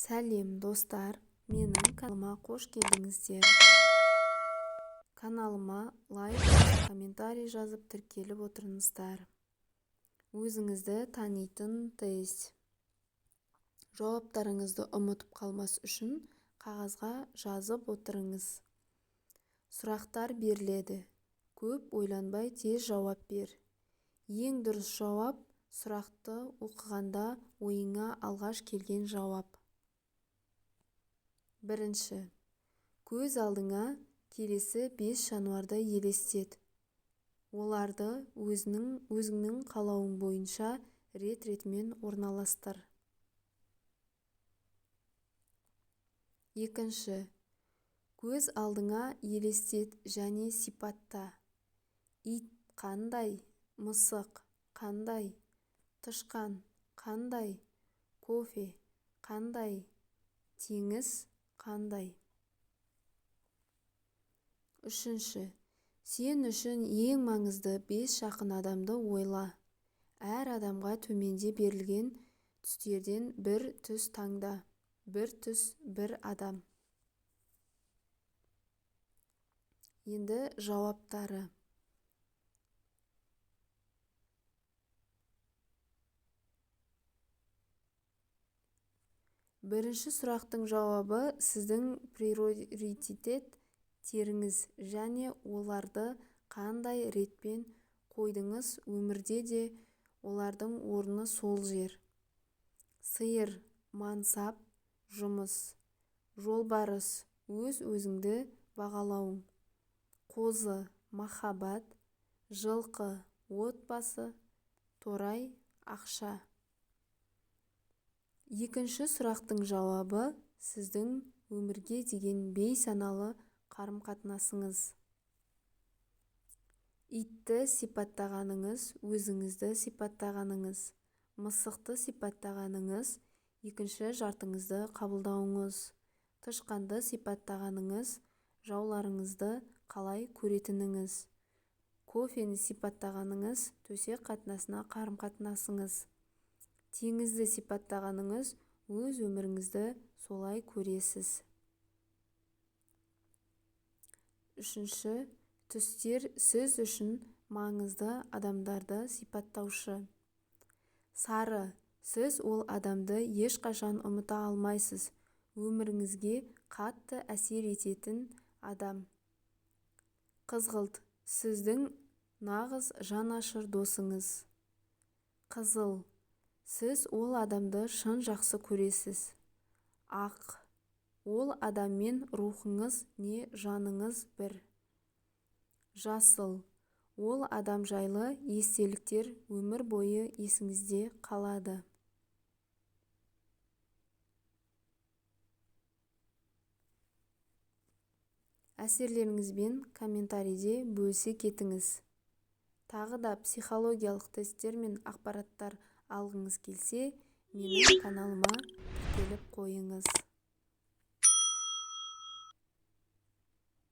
Сәлем, достар! Менің каналыма қош келдіңіздер. Каналыма лайк басып, комментарий жазып, тіркеліп отырыңыздар. Өзіңізді танитын тест. Жауаптарыңызды ұмытып қалмас үшін қағазға жазып отырыңыз. Сұрақтар беріледі. Көп ойланбай тез жауап бер. Ең дұрыс жауап сұрақты оқығанда ойыңа алғаш келген жауап. Бірінші. Көз алдыңа келесі 5 жануарды елестет. Оларды өзіңнің қалауың бойынша рет-ретімен орналастыр. Екінші. Көз алдыңа елестет және сипатта. Ит қандай, мысық қандай, тышқан қандай, кофе қандай, теңіз қандай. Үшінші. Сен үшін ең маңызды 5 жақын адамды ойла. Әр адамға төменде берілген түстерден бір түс таңда. Бір түс, бір адам. Енді жауаптары. Бірінші сұрақтың жауабы сіздің приоритет теріңіз және оларды қандай ретпен қойдыңыз, өмірде де олардың орны сол жер. Сиыр, мансап, жұмыс. Жолбарыс, өз-өзіңді бағалауың. Қозы, махаббат. Жылқы, отбасы. Торай, ақша. Екінші сұрақтың жауабы сіздің өмірге деген бейсаналы қарым-қатынасыңыз. Итті сипаттағаныңыз, өзіңізді сипаттағаныңыз, мысықты сипаттағаныңыз, екінші жартыңызды қабылдауыңыз, тышқанды сипаттағаныңыз, жауларыңызды қалай көретініңіз, кофені сипаттағаныңыз, төсек қатынасына қарым-қатынасыңыз, теңізді сипаттағаныңыз, өз өміріңізді солай көресіз. Үшінші, түстер сіз үшін маңызды адамдарды сипаттаушы. Сары, сіз ол адамды ешқашан ұмыта алмайсыз, өміріңізге қатты әсер ететін адам. Қызғылт, сіздің нағыз жанашыр досыңыз. Қызыл, сіз ол адамды шын жақсы көресіз. Ақ, ол адаммен рухыңыз не жаныңыз бір. Жасыл, ол адам жайлы естеліктер өмір бойы есіңізде қалады. Әсерлеріңізбен комментарийде бөлісе кетіңіз. Тағы да психологиялық тесттер мен ақпараттар алғыңыз келсе, менің каналыма тіркеліп қойыңыз.